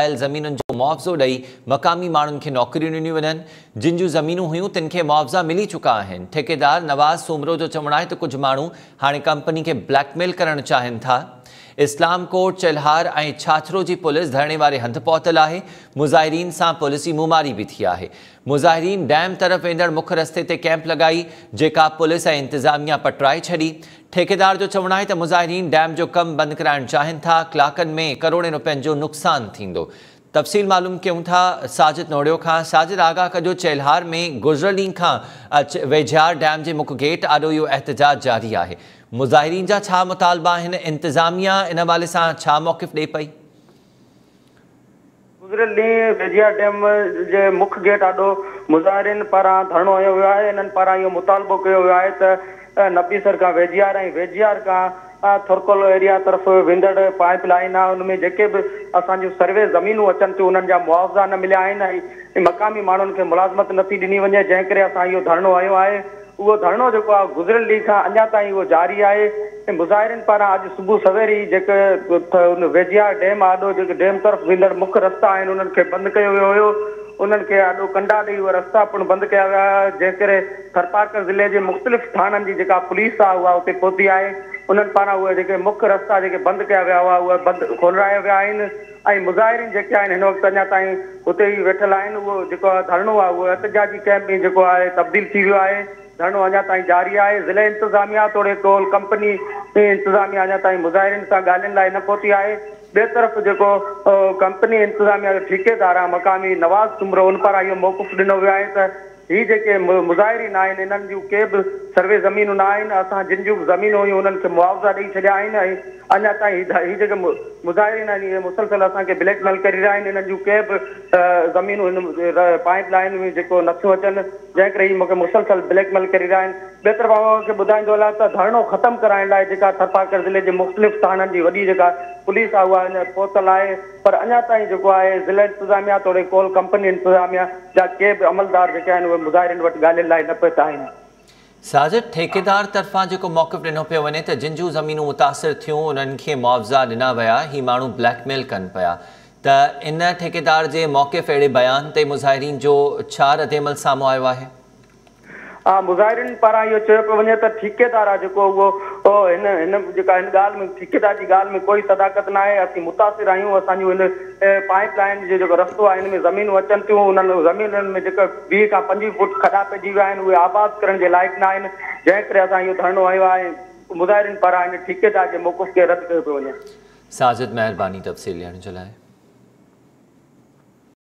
آيل زمينن جو معاوضو ڏئي مقامي ماڻهن کي نوڪريون ڏنيون وڃن، جن جون زمينون هيون تن کي معاوضا ملي چڪا آهن. ٺيڪيدار نواز سومرو جو چوڻ آهي ته ڪجهه ماڻهو هاڻي ڪمپني کي بليڪ ميل ڪرڻ چاهين ٿا. اسلام ڪوٽ، چيلهار ۽ ڇاڇرو جي پوليس ڌرڻي واري هنڌ پهتل آهي، مظاهرين سان پوليس جي منهن ماري به ٿي آهي. مظاهرين ڊيم طرف ويندڙ مک رستي تي ڪئمپ لڳائي، جيڪا پوليس ۽ انتظاميا پٽرائي ڇڏي. ٺيڪيدار جو چوڻ آهي ته مظاهرين ڊيم جو ڪم بند ڪرائڻ چاهين ٿا، ڪلاڪن ۾ ڪروڙين روپين جو نقصان ٿيندو. تفصيل معلوم ڪيون ٿا ساجد نوڙيو کان. ساجد آگاهه ڪجو چيلهار ۾ گذريل ڏينهن کان ويجهيار ڊيم جي مک گيٽ آڏو اهو احتجاج جاري آهي، مظاهرين جا ڇا مطالبا آهن، انتظاميا ان حوالي سان ڇا موقف ڏئي پئي؟ گذريل ڏينهن ويجهيار ڊيم جي مک گيٽ آڏو مظاهرين پاران ڌرڻو هنيو ويو آهي. انهن پاران اهو مطالبو ڪيو ويو آهي ته نبي سر کان ويجهيار ۽ ويجهيار کان ٿرڪول ايريا طرف ويندڙ پائيپ لائين آهي ان ۾ جيڪي به اسان جون سروي زمينون اچن ٿيون انهن جا معاوضا نه مليا آهن ۽ مقامي ماڻهن کي ملازمت نٿي ڏني وڃي جنهن ڪري اسان اهو ڌرڻو هنيو آهي. اهو ڌرڻو جيڪو آهي گذريل ڏينهن کان اڃا تائين اهو جاري آهي ۽ مظاهرين پاران اڄ صبح سوير ئي جيڪي ان ويجهيار ڊيم آڏو جيڪي ڊيم طرف ويندڙ مک رستا آهن انهن کي بند ڪيو ويو هيو انهن کي آڏو ڪنڊا ڏئي اهي رستا پڻ بند ڪيا ويا هيا جنهن ڪري ٿرپارڪر ضلعي جي مختلف ٿاڻن جي جيڪا پوليس آهي اها اتي پهتي آهي انهن پاران اهي جيڪي مک رستا جيڪي بند ڪيا ويا هئا اهي بند کولرايا ويا آهن ۽ مظاهرين جيڪي آهن هن وقت اڃا تائين اتي ئي ويٺل آهن اهو جيڪو ڌرڻو آهي اهو احتجاجي ڪئمپ ۾ جيڪو آهي تبديل ٿي ويو آهي ڌرڻو اڃا تائين جاري آهي ضلعي انتظاميا توڙي ڪول ڪمپني انتظاميا اڃا تائين مظاهرين سان ڳالهين لاء نه پهتي آهي ٻئي طرف جيڪو ڪمپني انتظاميا جو ٺيڪيدار آهي مقامي نواز سومرو ان پاران اهو موقف ڏنو ويو آهي ته هي جيڪي مظاهرين آهن انهن جون ڪي به سروي زمينون نه آهن، اسان جن جون به زمينون هيون انهن کي معاوضا ڏئي ڇڏيا آهن ۽ اڃا تائين هي جيڪي مظاهرين آهن اهي مسلسل اسان کي بليڪ ميل ڪري رهيا آهن، انهن جون ڪي به زمينون هن پائيپ لائين ۾ جيڪو نٿيون اچن جنهن ڪري هي مون کي مسلسل بليڪ ميل ڪري رهيا آهن. ٻئي طرف اوهان کي ٻڌائيندو هلان ته ڌرڻو ختم ڪرائڻ لاء جيڪا ٿرپارڪر ضلعي جي مختلف ٿاڻن جي وڏي جيڪا پوليس آهي اها اڃا پهتل آهي پر اڃا تائين جيڪو آهي ضلعي انتظاميا توڙي ڪول ڪمپني انتظاميا جا ڪي به عملدار جيڪي آهن اهي مظاهرين وٽ ڳالهين لاء نه پهتا آهن. ساجد، ٺيڪيدار طرفان جيڪو موقف ڏنو پيو وڃي ته جن جون زمينون متاثر ٿيون انهن کي معاوضا ڏنا ويا، هي ماڻهو بليڪ ميل ڪن پيا ته ان ٺيڪيدار جي موقف اهڙي بيان تي مظاهرين جو ڇا ردعمل سامهون آيو آهي؟ مظاهرين پاران اهو چيو پيو وڃي ته ٺيڪيدار آ جيڪو اهو هن هن جيڪا هن ڳالهه ۾ ٺيڪيدار جي ڳالهه ۾ ڪوئي صداقت ناهي اسين متاثر آهيون اسان جون هن پائيپ لائين جو جيڪو رستو آهي هن ۾ زمينون اچن ٿيون انهن زمينن ۾ جيڪا 20 کان 25 فوٽ کڏا پئجي ويا آهن اهي آباد ڪرڻ جي لائق نه آهن جنهن ڪري اسان اهو ڌرڻو هنيو آهي مظاهرين پاران هن ٺيڪيدار جي موقف کي رد ڪيو پيو وڃي. ساجد مهرباني تفصيل ڏيڻ جي لاء.